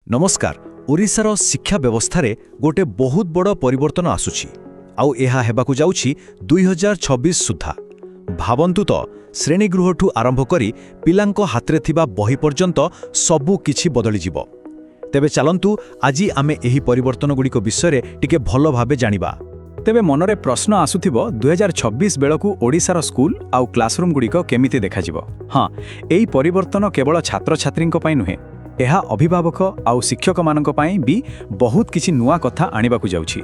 ନମସ୍କାର। ଓଡ଼ିଶାର ଶିକ୍ଷା ବ୍ୟବସ୍ଥାରେ ଗୋଟେ ବହୁତ ବଡ଼ ପରିବର୍ତ୍ତନ ଆସୁଛି, ଆଉ ଏହା ହେବାକୁ ଯାଉଛି 2026 ସୁଦ୍ଧା। ଭାବନ୍ତୁ ତ, ଶ୍ରେଣୀଗୃହଠୁ ଆରମ୍ଭ କରି ପିଲାଙ୍କ ହାତରେ ଥିବା ବହି ପର୍ଯ୍ୟନ୍ତ ସବୁ କିଛି ବଦଳିଯିବ। ତେବେ ଚାଲନ୍ତୁ, ଆଜି ଆମେ ଏହି ପରିବର୍ତ୍ତନଗୁଡ଼ିକ ବିଷୟରେ ଟିକେ ଭଲ ଭାବେ ଜାଣିବା। ତେବେ ମନରେ ପ୍ରଶ୍ନ ଆସୁଥିବ, 2026 ବେଳକୁ ଓଡ଼ିଶାର ସ୍କୁଲ ଆଉ କ୍ଲାସରୁମ୍ଗୁଡ଼ିକ କେମିତି ଦେଖାଯିବ? ହଁ, ଏହି ପରିବର୍ତ୍ତନ କେବଳ ଛାତ୍ରଛାତ୍ରୀଙ୍କ ପାଇଁ ନୁହେଁ, ଏହା ଅଭିଭାବକ ଆଉ ଶିକ୍ଷକମାନଙ୍କ ପାଇଁ ବି ବହୁତ କିଛି ନୂଆ କଥା ଆଣିବାକୁ ଯାଉଛି।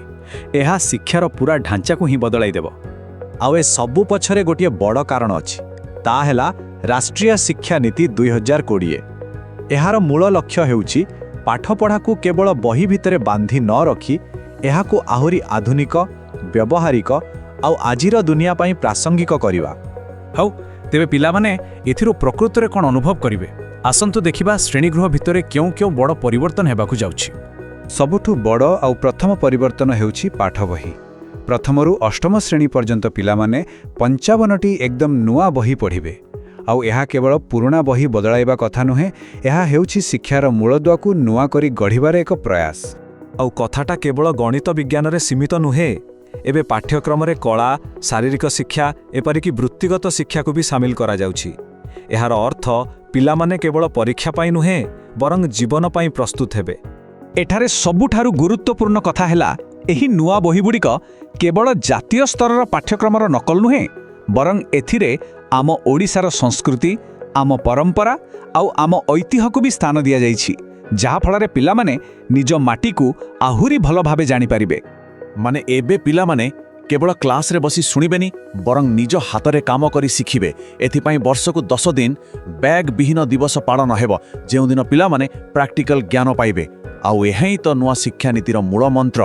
ଏହା ଶିକ୍ଷାର ପୂରା ଢାଞ୍ଚାକୁ ହିଁ ବଦଳାଇ ଦେବ। ଆଉ ଏ ସବୁ ପଛରେ ଗୋଟିଏ ବଡ଼ କାରଣ ଅଛି। ତା ହେଲା ରାଷ୍ଟ୍ରୀୟ ଶିକ୍ଷା ନୀତି 2020। ଏହାର ମୂଳ ଲକ୍ଷ୍ୟ ହେଉଛି ପାଠପଢ଼ାକୁ କେବଳ ବହି ଭିତରେ ବାନ୍ଧି ନ ରଖି ଏହାକୁ ଆହୁରି ଆଧୁନିକ, ବ୍ୟବହାରିକ ଆଉ ଆଜିର ଦୁନିଆ ପାଇଁ ପ୍ରାସଙ୍ଗିକ କରିବା। ହଉ, ତେବେ ପିଲାମାନେ ଏଥିରୁ ପ୍ରକୃତରେ କ'ଣ ଅନୁଭବ କରିବେ? ଆସନ୍ତୁ ଦେଖିବା ଶ୍ରେଣୀଗୃହ ଭିତରେ କେଉଁ କେଉଁ ବଡ଼ ପରିବର୍ତ୍ତନ ହେବାକୁ ଯାଉଛି। ସବୁଠୁ ବଡ଼ ଆଉ ପ୍ରଥମ ପରିବର୍ତ୍ତନ ହେଉଛି ପାଠବହି। ପ୍ରଥମରୁ ଅଷ୍ଟମ ଶ୍ରେଣୀ ପର୍ଯ୍ୟନ୍ତ ପିଲାମାନେ 55ଟି ଏକଦମ ନୂଆ ବହି ପଢ଼ିବେ। ଆଉ ଏହା କେବଳ ପୁରୁଣା ବହି ବଦଳାଇବା କଥା ନୁହେଁ, ଏହା ହେଉଛି ଶିକ୍ଷାର ମୂଳଦୁଆକୁ ନୂଆ କରି ଗଢ଼ିବାର ଏକ ପ୍ରୟାସ। ଆଉ କଥାଟା କେବଳ ଗଣିତ ବିଜ୍ଞାନରେ ସୀମିତ ନୁହେଁ। ଏବେ ପାଠ୍ୟକ୍ରମରେ କଳା, ଶାରୀରିକ ଶିକ୍ଷା, ଏପରିକି ବୃତ୍ତିଗତ ଶିକ୍ଷାକୁ ବି ସାମିଲ କରାଯାଉଛି। ଏହାର ଅର୍ଥ ପିଲାମାନେ କେବଳ ପରୀକ୍ଷା ପାଇଁ ନୁହେଁ, ବରଂ ଜୀବନ ପାଇଁ ପ୍ରସ୍ତୁତ ହେବେ। ଏଠାରେ ସବୁଠାରୁ ଗୁରୁତ୍ୱପୂର୍ଣ୍ଣ କଥା ହେଲା, ଏହି ନୂଆ ବହିଗୁଡ଼ିକ କେବଳ ଜାତୀୟ ସ୍ତରର ପାଠ୍ୟକ୍ରମର ନକଲ ନୁହେଁ, ବରଂ ଏଥିରେ ଆମ ଓଡ଼ିଶାର ସଂସ୍କୃତି, ଆମ ପରମ୍ପରା ଆଉ ଆମ ଐତିହ୍ୟକୁ ବି ସ୍ଥାନ ଦିଆଯାଇଛି, ଯାହାଫଳରେ ପିଲାମାନେ ନିଜ ମାଟିକୁ ଆହୁରି ଭଲ ଭାବେ ଜାଣିପାରିବେ। ମାନେ ଏବେ ପିଲାମାନେ କେବଳ କ୍ଲାସ୍ରେ ବସି ଶୁଣିବେନି, ବରଂ ନିଜ ହାତରେ କାମ କରି ଶିଖିବେ। ଏଥିପାଇଁ ବର୍ଷକୁ 10 ଦିନ ବ୍ୟାଗ୍ ବିହୀନ ଦିବସ ପାଳନ ହେବ, ଯେଉଁଦିନ ପିଲାମାନେ ପ୍ରାକ୍ଟିକାଲ ଜ୍ଞାନ ପାଇବେ। ଆଉ ଏହା ହିଁ ତ ନୂଆ ଶିକ୍ଷାନୀତିର ମୂଳ ମନ୍ତ୍ର।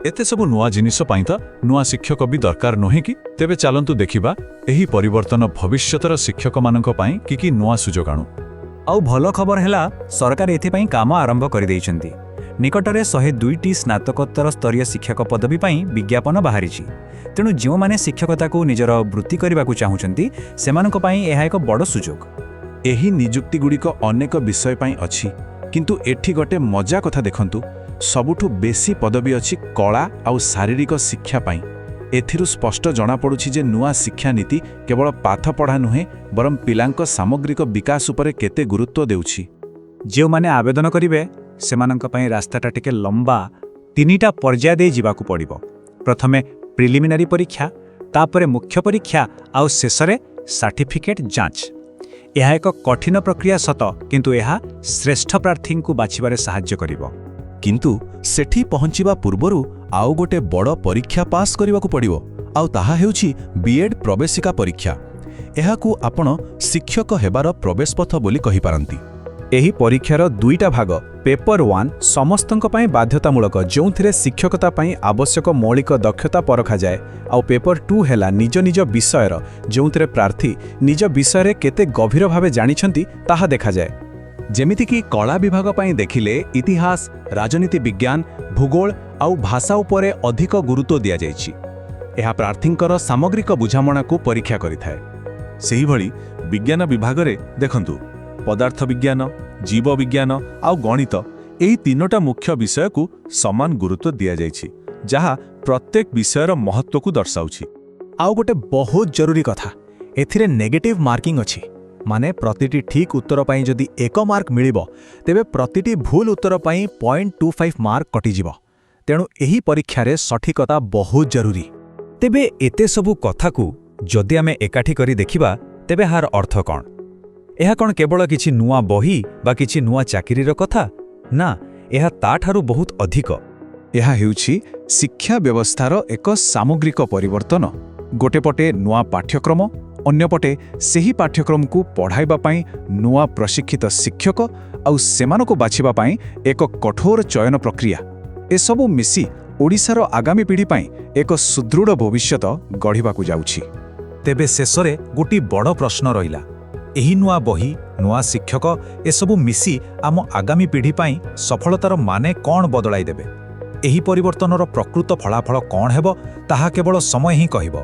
ଏତେ ସବୁ ନୂଆ ଜିନିଷ ପାଇଁ ତ ନୂଆ ଶିକ୍ଷକ ବି ଦରକାର, ନୁହେଁ କି? ତେବେ ଚାଲନ୍ତୁ ଦେଖିବା, ଏହି ପରିବର୍ତ୍ତନ ଭବିଷ୍ୟତର ଶିକ୍ଷକମାନଙ୍କ ପାଇଁ କି କି ନୂଆ ସୁଯୋଗ ଆଣୁ। ଆଉ ଭଲ ଖବର ହେଲା, ସରକାର ଏଥିପାଇଁ କାମ ଆରମ୍ଭ କରିଦେଇଛନ୍ତି। ନିକଟରେ 102ଟି ସ୍ନାତକୋତ୍ତର ସ୍ତରୀୟ ଶିକ୍ଷକ ପଦବୀ ପାଇଁ ବିଜ୍ଞାପନ ବାହାରିଛି। ତେଣୁ ଯେଉଁମାନେ ଶିକ୍ଷକତାକୁ ନିଜର ବୃତ୍ତି କରିବାକୁ ଚାହୁଁଛନ୍ତି, ସେମାନଙ୍କ ପାଇଁ ଏହା ଏକ ବଡ଼ ସୁଯୋଗ। ଏହି ନିଯୁକ୍ତିଗୁଡ଼ିକ ଅନେକ ବିଷୟ ପାଇଁ ଅଛି, କିନ୍ତୁ ଏଠି ଗୋଟେ ମଜା କଥା ଦେଖନ୍ତୁ। ସବୁଠୁ ବେଶୀ ପଦବୀ ଅଛି କଳା ଆଉ ଶାରୀରିକ ଶିକ୍ଷା ପାଇଁ। ଏଥିରୁ ସ୍ପଷ୍ଟ ଜଣାପଡ଼ୁଛି ଯେ ନୂଆ ଶିକ୍ଷାନୀତି କେବଳ ପାଠପଢ଼ା ନୁହେଁ, ବରଂ ପିଲାଙ୍କ ସାମଗ୍ରିକ ବିକାଶ ଉପରେ କେତେ ଗୁରୁତ୍ୱ ଦେଉଛି। ଯେଉଁମାନେ ଆବେଦନ କରିବେ, ସେମାନଙ୍କ ପାଇଁ ରାସ୍ତାଟା ଟିକେ ଲମ୍ବା। ତିନିଟା ପର୍ଯ୍ୟାୟ ଦେଇ ଯିବାକୁ ପଡ଼ିବ। ପ୍ରଥମେ ପ୍ରିଲିମିନାରୀ ପରୀକ୍ଷା, ତାପରେ ମୁଖ୍ୟ ପରୀକ୍ଷା ଆଉ ଶେଷରେ ସାର୍ଟିଫିକେଟ୍ ଯାଞ୍ଚ। ଏହା ଏକ କଠିନ ପ୍ରକ୍ରିୟା ସତ, କିନ୍ତୁ ଏହା ଶ୍ରେଷ୍ଠ ପ୍ରାର୍ଥୀଙ୍କୁ ବାଛିବାରେ ସାହାଯ୍ୟ କରିବ। କିନ୍ତୁ ସେଠି ପହଞ୍ଚିବା ପୂର୍ବରୁ ଆଉ ଗୋଟେ ବଡ଼ ପରୀକ୍ଷା ପାସ୍ କରିବାକୁ ପଡ଼ିବ, ଆଉ ତାହା ହେଉଛି ବିଏଡ୍ ପ୍ରବେଶିକା ପରୀକ୍ଷା। ଏହାକୁ ଆପଣ ଶିକ୍ଷକ ହେବାର ପ୍ରବେଶପଥ ବୋଲି କହିପାରନ୍ତି। ଏହି ପରୀକ୍ଷାର ଦୁଇଟା ଭାଗ। ପେପର 1 ସମସ୍ତଙ୍କ ପାଇଁ ବାଧ୍ୟତାମୂଳକ, ଯେଉଁଥିରେ ଶିକ୍ଷକତା ପାଇଁ ଆବଶ୍ୟକ ମୌଳିକ ଦକ୍ଷତା ପରଖାଯାଏ। ଆଉ ପେପର 2 ହେଲା ନିଜ ନିଜ ବିଷୟର, ଯେଉଁଥିରେ ପ୍ରାର୍ଥୀ ନିଜ ବିଷୟରେ କେତେ ଗଭୀର ଭାବେ ଜାଣିଛନ୍ତି ତାହା ଦେଖାଯାଏ। ଯେମିତିକି କଳା ବିଭାଗ ପାଇଁ ଦେଖିଲେ ଇତିହାସ, ରାଜନୀତି ବିଜ୍ଞାନ, ଭୂଗୋଳ ଆଉ ଭାଷା ଉପରେ ଅଧିକ ଗୁରୁତ୍ୱ ଦିଆଯାଇଛି। ଏହା ପ୍ରାର୍ଥୀଙ୍କର ସାମଗ୍ରିକ ବୁଝାମଣାକୁ ପରୀକ୍ଷା କରିଥାଏ। ସେହିଭଳି ବିଜ୍ଞାନ ବିଭାଗରେ ଦେଖନ୍ତୁ, ପଦାର୍ଥ ବିଜ୍ଞାନ, ଜୀବ ବିଜ୍ଞାନ ଆଉ ଗଣିତ, ଏହି ତିନୋଟା ମୁଖ୍ୟ ବିଷୟକୁ ସମାନ ଗୁରୁତ୍ୱ ଦିଆଯାଇଛି, ଯାହା ପ୍ରତ୍ୟେକ ବିଷୟର ମହତ୍ତ୍ୱକୁ ଦର୍ଶାଉଛି। ଆଉ ଗୋଟେ ବହୁତ ଜରୁରୀ କଥା, ଏଥିରେ ନେଗେଟିଭ୍ ମାର୍କିଂ ଅଛି। ମାନେ ପ୍ରତିଟି ଠିକ୍ ଉତ୍ତର ପାଇଁ ଯଦି 1 ମାର୍କ ମିଳିବ, ତେବେ ପ୍ରତିଟି ଭୁଲ ଉତ୍ତର ପାଇଁ 0.25 ମାର୍କ କଟିଯିବ। ତେଣୁ ଏହି ପରୀକ୍ଷାରେ ସଠିକତା ବହୁତ ଜରୁରୀ। ତେବେ ଏତେ ସବୁ କଥାକୁ ଯଦି ଆମେ ଏକାଠି କରି ଦେଖିବା, ତେବେ ଏହାର ଅର୍ଥ କ'ଣ? ଏହା କ'ଣ କେବଳ କିଛି ନୂଆ ବହି ବା କିଛି ନୂଆ ଚାକିରିର କଥା? ନା, ଏହା ତାଠାରୁ ବହୁତ ଅଧିକ। ଏହା ହେଉଛି ଶିକ୍ଷା ବ୍ୟବସ୍ଥାର ଏକ ସାମଗ୍ରିକ ପରିବର୍ତ୍ତନ। ଗୋଟେ ପଟେ ନୂଆ ପାଠ୍ୟକ୍ରମ, ଅନ୍ୟପଟେ ସେହି ପାଠ୍ୟକ୍ରମକୁ ପଢ଼ାଇବା ପାଇଁ ନୂଆ ପ୍ରଶିକ୍ଷିତ ଶିକ୍ଷକ ଆଉ ସେମାନଙ୍କୁ ବାଛିବା ପାଇଁ ଏକ କଠୋର ଚୟନ ପ୍ରକ୍ରିୟା। ଏସବୁ ମିଶି ଓଡ଼ିଶାର ଆଗାମୀ ପିଢ଼ି ପାଇଁ ଏକ ସୁଦୃଢ଼ ଭବିଷ୍ୟତ ଗଢ଼ିବାକୁ ଯାଉଛି। ତେବେ ଶେଷରେ ଗୋଟିଏ ବଡ଼ ପ୍ରଶ୍ନ ରହିଲା। ଏହି ନୂଆ ବହି, ନୂଆ ଶିକ୍ଷକ, ଏସବୁ ମିଶି ଆମ ଆଗାମୀ ପିଢ଼ି ପାଇଁ ସଫଳତାର ମାନେ କ'ଣ ବଦଳାଇ ଦେବେ? ଏହି ପରିବର୍ତ୍ତନର ପ୍ରକୃତ ଫଳାଫଳ କ'ଣ ହେବ, ତାହା କେବଳ ସମୟ ହିଁ କହିବ।